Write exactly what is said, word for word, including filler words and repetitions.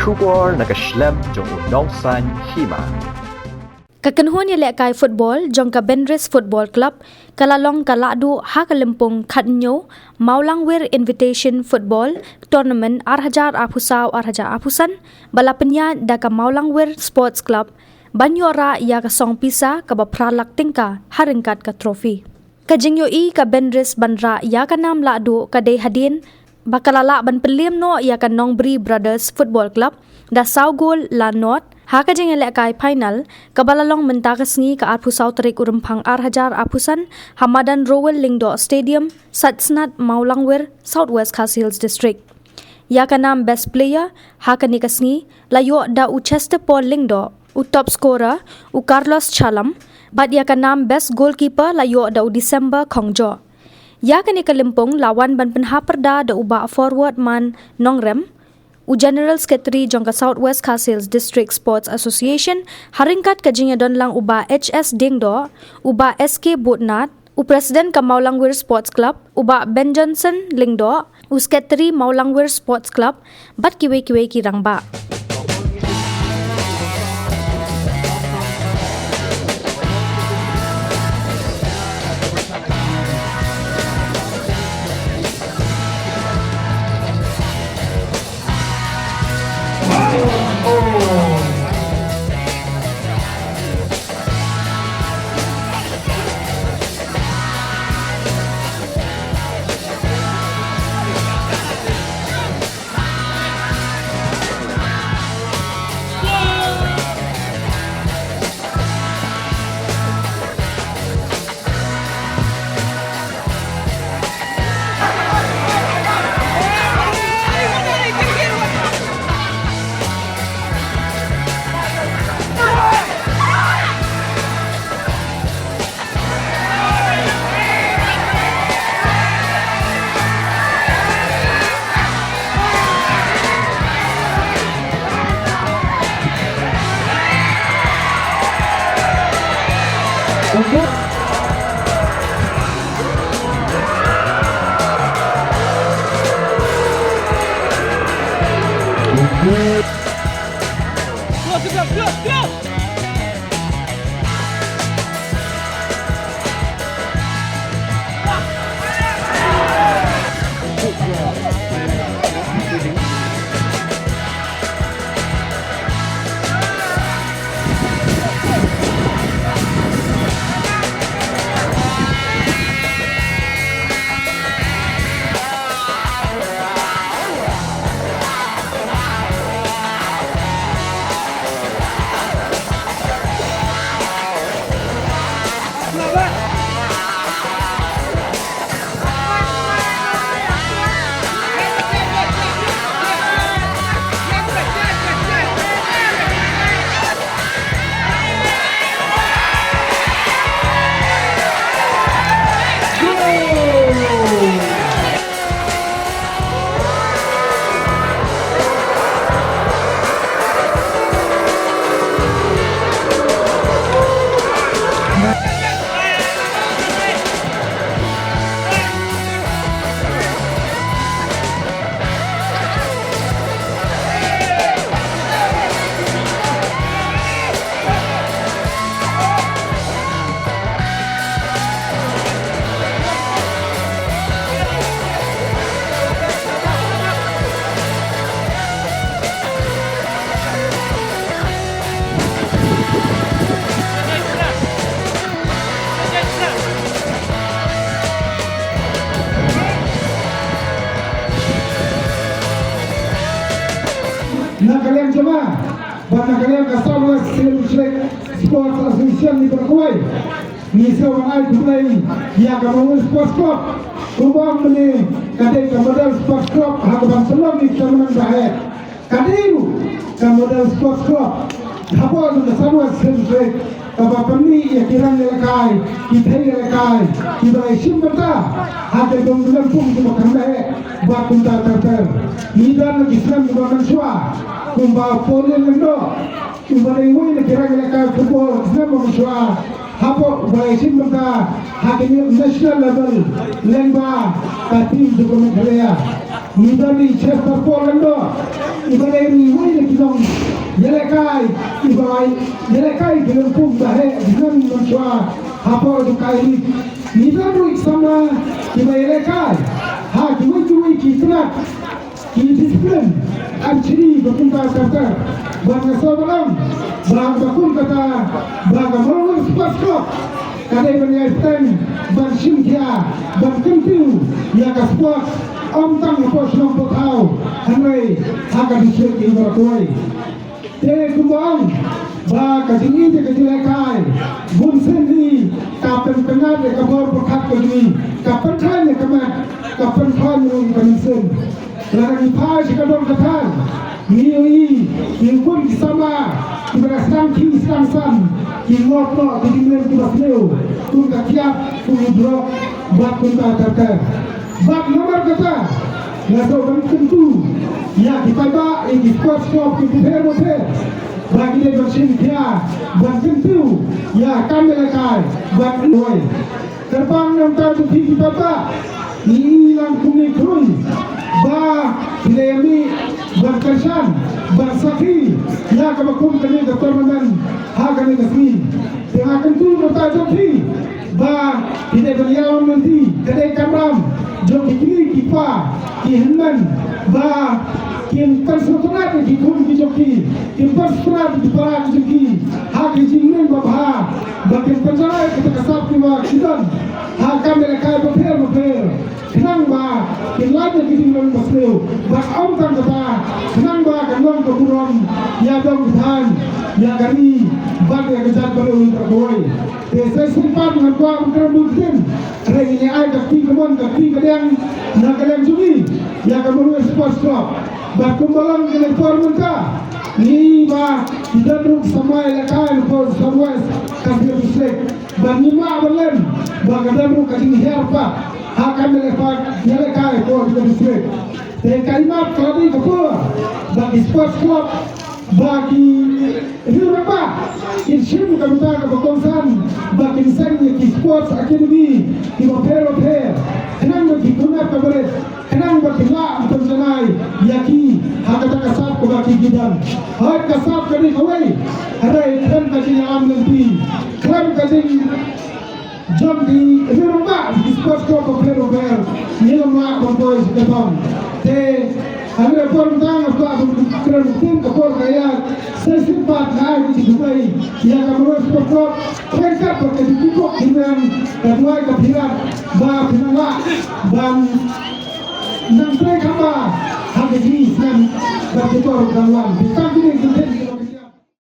Khubor na ka shlem jong u nongsaiñ hima. Ka kynhun ïalehkai football jong ka Bynriew Football Club ka la long ka lahduh ha ka lympung khathynñiew Mawlangwir Invitation Football Tournament ar hajar arphew saw ar hajar arphew san ba la pynïaid da ka Mawlangwir Sports Club ban ïoh rah ïa ka song pisa kaba phra lak tyngka ha ryngkat ka trophy. Ka jingïohi ka Bynriew ban rah ïa ka nam lahduh ka dei hadien ba ka la lah ban pynliem noh ïa ka Nongbri Brothers Football Club da saw gol la nod ha ka jingïalehkai final kaba la long mynta ka sngi ka arphew saw tarik u Rymphang ar hajar arphew san ha madan Rowell Lyngdoh Stadium, Saitsnat, Mawlangwir, South West Khasi Hills District. Ïa ka nam best player ha kane ka sngi la ïoh da u Chester Paul Lyngdoh, u top scorer u Carlos Chalam, bad ïa ka nam best goalkeeper la ïoh da u December Khongjoh. Ïa kane ka lympung la wan ban pynhap pyrda da u Bah Forward Man Nongrem, u General Secretary jong ka South West Khasi Hills District Sports Association, ha ryngkat ka jingïadon lang u Bah H S Diengdoh, u Bah S K Budnat, u President ka Mawlangwir Sports Club, u Bah Ben Johnson Lyngdoh, u Secretary Mawlangwir Sports Club, bad kiwei kiwei ki rangbah. Na ka liang jong nga bad na ka liang ka South West Khasi Hills District Sports Association, ngi kyrkhu, ngi sngewbha ban ai khublei ïa ka Mawlangwir Sports Club. Kumba mynne ka dei ka model sports club ha kaba pynlong ïa ka tournament ba heh. Ka dei ruh ka model sports club hapoh jong ka South West Khasi Hills District kaba pynmih ïa ki rang ïalehkai, ki thei ïalehkai kiba la shim bynta ha ka jong ka lympung jong ka kynhun ba kumta ter ter. Ngi don ki snem kiba mynshuwa kumba Paul Lyngdoh, uba dei uwei na ki rang ïalehkai football snem ba mynshuwa hapoh, uba la shim bynta ha ka national level lyngba ka team jong ka Meghalaya. Ngi don i Chester Paul Lyngdoh, uba dei uwei na ki Nong ïalehkai, iba ïalehkai ki lympung ba heh, ki nang nong shwa hapoh jong ka I-League. Ngi don ruh ki samla kiba ïalehkai ha kiwei kiwei ki tnat, ki discipline, ar shini ba kumta ter ter. Bad nga sngewbha ba, ba kum kata, ba ka Mawlai Sports Club ka dei ban ïai bteng, ban shim khia, ban kyntiew ïa ka sport, ym tang hapoh shnong hapoh thaw, hynrei ha ka district jong ngi baroh kawei. Te kumba ong ba ka jingïeit ka jingïalehkai bunsien hi ka pynkynnat ïa ka bor pyrkhat ka jong ngi, ka pynkynnat ïa ka met, ka pynkynnat ïa ka mynsiem. Lada ngi phai sha ka dong ka thaiñ, ngi ïohi ki bun ki samla kiba la sdang khih sdang san, ki ngop noh ki jingleh kiba sniew, kum ka kiad, kum ki drok, bad kumta ter ter. Bad namar kata, nga sngewbha ban kyntu ïa ki paidbah, ïa ki sports club kiba pher bapher, ba ki dei ban shim khia, ban kyntiew ïa ka kam ïalehkai, bad wai. Kyrpang na ka bynta jong phi ki paidbah, ngi i lang kumne khrui ba phi la ïamih ban kyrshan, ban sakhi ïa kaba kum kane ka tournament ha kane ka sngi. Te nga kyntu na ka bynta jong phi ba phi dei ban ïalam lynti, ka dei ka kamram jong ki kmie ki kpa, ki hynmen, ba kin pynsngewtynnat ïa ki khun ki jong ki, kin pynsngewtynnat ïa ki para ki jong ki ha ki jingim babha, ba kin pynjanai ïa kata ka sap kaba ki don ha ka kam ïalehkai bapher bapher, khnang ba kin lait ïa ki jinglong basniew, bad ym tang kata, khnang ba kan long ka burom ïa dong ka thaiñ, ïa ka ri, bad ïa ka jaitbynriew baroh kawei. Te sa shisien pat ngan kwah ban kren bun ktien, hynrei ngin ïa ai ka kti kamon ka kti kadiang na ka liang jong ngi ïa ka Mawlai Sports Club. Bad kumba long kane ka por mynta, ngi i ba ki don ruh ki samla ïalehkai na poh South West Khasi Hills District. Bad ngim lah ban lem ba ka don ruh ka jinghiar pat ha ka kam ïalehkai, ïalehkai poh jong ka district. Te ka jingmap ka la dei ka por ba ki sports club, ba ki riew rangbah kin shim ka bynta kaba kongsan, ba kin seng ïa ki sports academy kiba pher bapher, khnang ba ki khun ap ka barit, khnang ba kin lah ban pynjanai ïa ki ha kata ka sap kaba ki, ki don. Hooid, ka sap ka dei kawei, hynrei khlem ka jingïalam lynti, khlem ka jing jong ki riew rangbah, ki sports club bapher bapher, ngim lah ban poi sha ka thong. Te ha kane ka por mynta nga kwah ban kren ktien, ka por ka ïaid, sa shisien pat nga ai ka jingkhublei ïa ka Mawlai Sports Club, ryngkat bad ka jingkyrkhu ki nang, ka duwai ka phirat ba phin nang lah ban nang trei khamba ha ka jingsneng bad ki por kan wan. Te tang ki